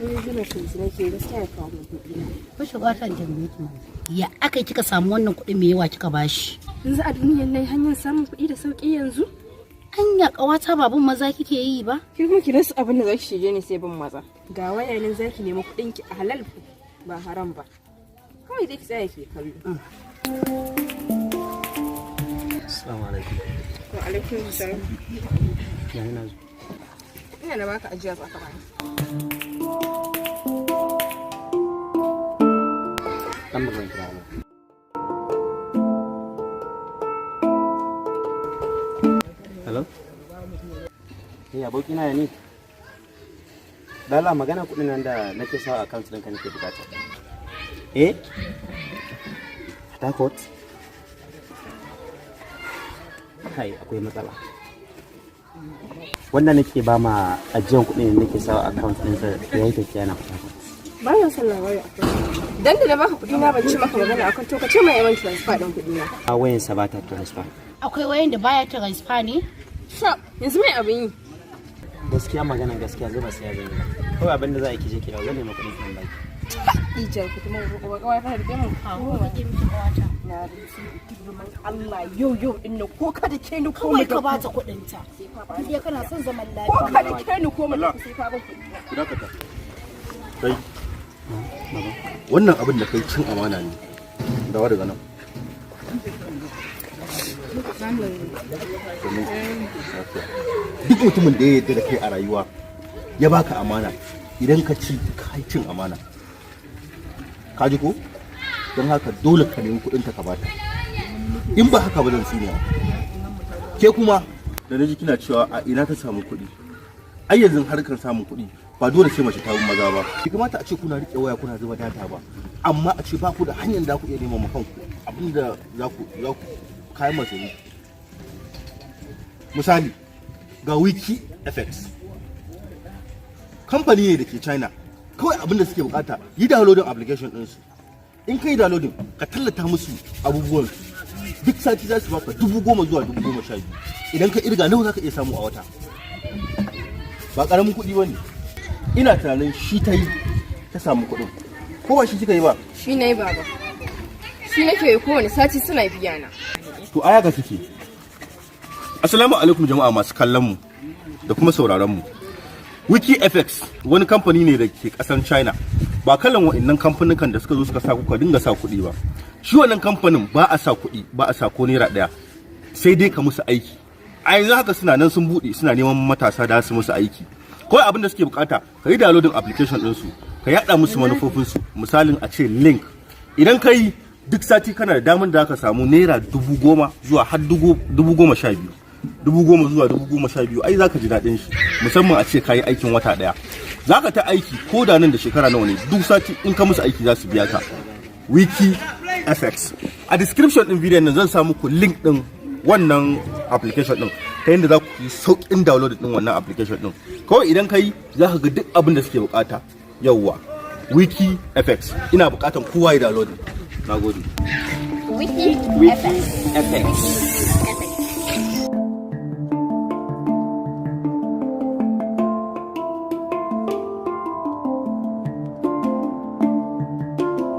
Ni jiran shi nake gaskiya ya kawo min kuɗi na. Ko shiga ta tambaye ki mana. Ya aka yi kika samu wannan kuɗi mai yawa kika bashi? Yanzu a duniyar nan hanyar samun kuɗi da sauƙi yanzu? Anya ƙawata babun maza kike yi ba? Ki kuma ki rasa abin da zaki shige ni sai bin maza. Ga waya nan zaki nemi kuɗin ki a halal ba haram ba. Kawai dai ki tsaya ki kallo. Assalamu alaikum. Wa alaikum salam. Ya ina zo. Ina da baka ajiya za ka bani. Dan bazan kira ba. Hello? Eh, abokina ya ne? Dala magana kuɗin nan da nake sawa a account ɗinka nake bukata. Eh? Harcourt? Kai, akwai matsala. Wanda nake ba ma ajiyan kuɗin da nake sawa a account ɗinsa ya yi tafiya na Port Harcourt. Ba na son labari akan. Dan da na baka kuɗi na ban ci maka magana akan to ka ce mai yawan transfer ɗin kuɗi na. A wayansa ba ta transfer. Akwai wayan da baya transfer ne? Sha, yanzu mai abin yi. Gaskiya magana gaskiya zuba sai ya zan yi ba. Kawai abin da za a yi kije kira zan nemi kuɗin kan baki. Ijar ku kuma ba kawai fara rike mu. Rike miki ƙawata. Na rantsi da girman Allah yau yau din nan ko ka da ke ni ko Kawai mu ka bata kuɗin ta. Indai kana son zaman Ko lafiya. ka da ke ni ko mu sai ka ban kuɗi na. Ku dakata. Kai. Wannan abin da kai cin amana ne. Dawo daga nan. Sannu. Lafiya. Duk mutumin da ya yarda da kai a rayuwa ya baka amana, idan ka ci ka yi cin amana. Ka ji ko? Don haka dole ka nemi kuɗin ta ka bata. In ba haka ba zan tsine maka. Ke kuma da naji kina cewa a ina ta samu kuɗi. Ai yanzu harkar samun kuɗi ba dole sai mace ta bi maza ba. Bai kamata a ce kuna riƙe waya kuna zuba data ba, amma a ce ba ku da hanyar da ku iya neman ma kanku abinda za ku kayan masarufi. Misali, ga Wiki FX, kamfani ne da ke China. Kawai abin da suke bukata, yi downloading application ɗinsu. In ka yi downloading, ka tallata musu abubuwan, duk sati za su baka 10,000 zuwa 12,000. Idan ka irga, nawa za ka iya samu a wata? Ba karamin kuɗi ba ne. Ina tunanin shi ta yi ta samu kuɗin, ko ba shi kika yi ba? Shi ne baba. Shi nake yi, kowane sati suna biya na. To aya ga kike. Assalamu alaikum jama'a masu kallon mu da kuma sauraron mu. WikiFX wani kamfani ne da ke kasan China. Ba kalan wa'annan kamfanukan da suka zo suka sa kuka dinga sa kuɗi ba. Shi wannan kamfanin ba a sa kuɗi, ba a sa ko naira ɗaya. Sai dai ka musu aiki. A yanzu haka suna nan sun buɗe, suna neman matasa da su musu aiki. Kawai abin da suke bukata, ka yi downloading application ɗinsu, ka yaɗa musu manufofinsu, misalin a ce link. Idan ka yi, duk sati kana da damar da ka samu naira 10,000 zuwa har 12,000. 10,000 zuwa 12,000, ai za ka ji daɗin shi, musamman a ce ka yi aikin wata ɗaya. Za ka ta aiki ko da nan da shekara nawa ne, duk sati in ka musu aiki za su biya ka. Wiki FX, a description ɗin bidiyon nan zan sa muku link ɗin wannan application ɗin, ta yadda za ku yi sauƙin download ɗin wannan application ɗin. Kawai idan ka yi, za ka ga duk abin da suke bukata. Yawwa, Wiki FX, ina bukatan kowa ya download. Na gode. Wiki Wiki FX. FX.